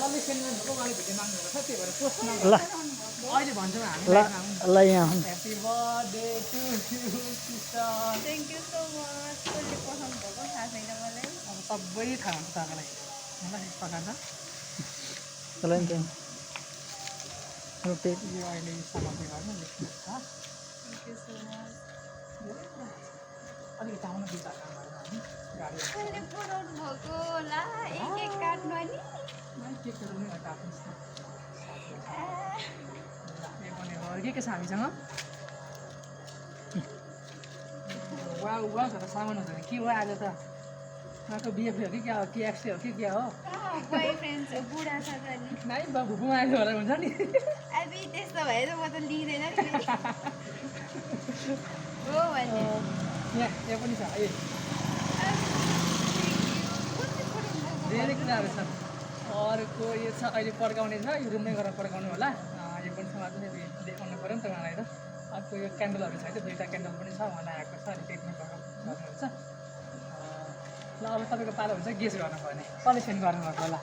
जसले सेन्ड गर्नुभएको उहाँले भिडियो माग्नुभएको छ त्यही भएर पोस्ट ल नगर्नु अहिले भन्छौँ हामी ल ल यहाँ आउनु। Happy birthday to you sister thank you so much कसले पठाउनु भएको थाहा छैन मलाई अब सबै थाहा हुन्छ तपाईँलाई मलाई प्रकार छ ल नि त्यहाँ यो अहिले सामग्री घरमा लेख्नुहोस् छ थ्याङ्क यू सो मच अलिकति आउन बिचरा काम गरेर हामी गाडी कसले पठाउनु भएको होला एक एक काट्नु अनि के कुरो पनि काट्नुहोस् न के छ हामीसँग वा वा भनेर सामान हुन्छ भने के हो आज त उहाँको बिएफले हो कि क्या हो के एक्सले हो कि क्या हो बोयफ्रेन्ड बुढा छ त नि नाइ बाबु बुमाएको होला हुन्छ नि अब त्यस्तो भए त म त लिँदैन नि हो भने यहाँ पनि छ ए धेरै कुराहरू छ अर्को यो छ अहिले पड्काउने छ यो रुममै गरेर पड्काउनु होला यो पनि समाज देखाउनु पऱ्यो नि त उहाँलाई त अर्को यो क्यान्डलहरू छ है दुईवटा क्यान्डल पनि छ उहाँलाई आएको छ अनि टेक्निक गर्नुहुन्छ ल अब तपाईँको पालो हुन्छ गेस गर्नुपर्ने कसले सेन्ड गर्नुभएको होला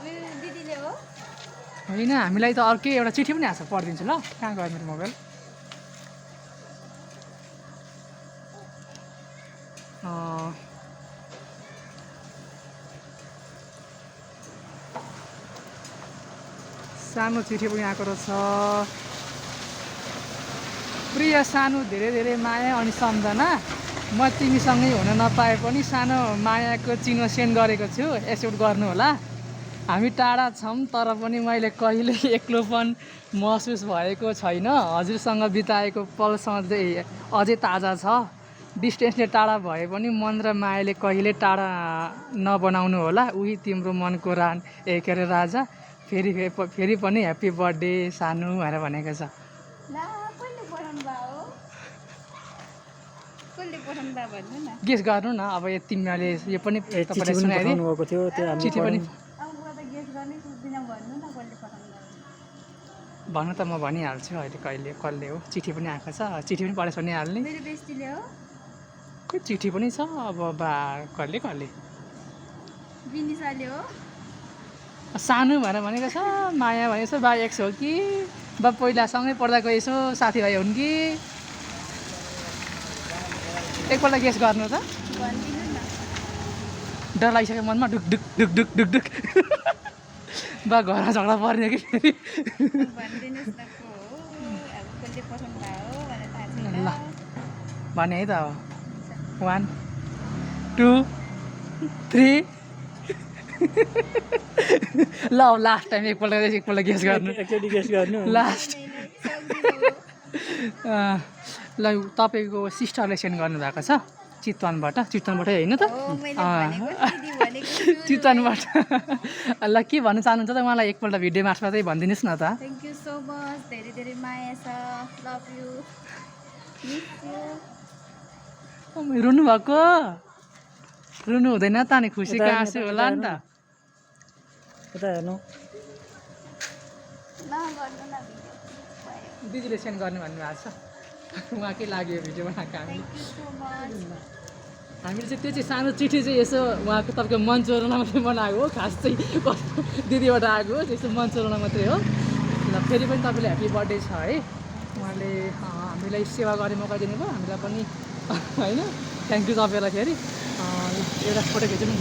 मेरो दिदीले हो होइन हामीलाई त अर्कै एउटा चिठी पनि आएको छ पढिदिन्छु ल कहाँ गयो मेरो मोबाइल सानो चिठी पनि आएको रहेछ प्रिय सानो धेरै धेरै माया अनि सम्झना म तिमीसँगै हुन नपाए पनि सानो मायाको चिन्ह सेन्ड गरेको छु एक्सेप्ट गर्नु होला हामी टाढा छौँ तर पनि मैले कहिले एक्लोपन महसुस भएको छैन हजुरसँग बिताएको पलसँग अझै ताजा छ डिस्टेन्सले टाढा भए पनि मन र मायाले कहिले टाढा नबनाउनु होला उही तिम्रो मनको के अरे राजा फेरि पनि ह्याप्पी बर्थडे सानो भनेर भनेको छ ला कसले पठाउनु भयो कसले पठाउनु भयो भन्नु न गेस गर्नु न अब यो तिमीले यो पनि तपाईँले सुनाइदिनु भएको थियो त्यो हामी चिठी पनि अब म त गेस गर्नै सक्दिनँ भन्नु न कसले पठाउनु भयो भन्नु त म भनिहाल्छु अहिले कहिले कसले हो चिठी पनि आएको छ चिठी पनि पढेर सुनिहाल्ने मेरो बेस्टीले हो खोइ चिठी पनि छ अब बा कसले बिनिसाले हो सानो भनेर भनेको छ माया भनेको छ बा एक्स हो कि बा पहिला सँगै पढ्दाको यसो साथीभाइ हुन् कि एकपल्ट गेस गर्नु त भनिदिनु न डर लागिसक्यो मनमा ढुक ढुक ढुक ढुक ढुक ढुक बा घरमा झगडा पर्ने कि फेरि भनिदिनुहोस् न को हो अब कसले पठाउनु भयो भनेर थाहा छैन ल भने है त अब 1 2 3 ल अब लास्ट टाइम एकपल्ट गेस गर्नु एकचोटि गेस गर्नु लास्ट ल तपाईँको सिस्टरले सेन्ड गर्नुभएको छ चितवनबाटै होइन त चितवनबाट ल के भन्न चाहनुहुन्छ त उहाँलाई एकपल्ट भिडियो मार्फतै भनिदिनुहोस् न त थ्याङ्क यू सो मच धेरै धेरै माया छ लभ यु रुनु भएको रुनु हुँदैन त अनि खुसीको आँसु होला नि त यता हेर्नु नगर्नु न भिडियो दिदीले सेन्ड गर्नु भन्नुभएको छ उहाँकै लागि यो भिडियो बनाएको हामी थ्याङ्क यू सो मच हामीले चाहिँ त्यो चाहिँ सानो चिठी चाहिँ यसो उहाँको तपाईँको मन चोर्न मात्रै बनाएको हो खास चाहिँ दिदीबाट आएको हो यसो मन चोर्न मात्रै हो ल फेरि पनि तपाईँले ह्याप्पी बर्थडे छ है उहाँले हामीलाई सेवा गर्ने मौका दिनुभयो हामीलाई पनि होइन थ्याङ्क यू तपाईँलाई फेरि एउटा फोटो खिच्नु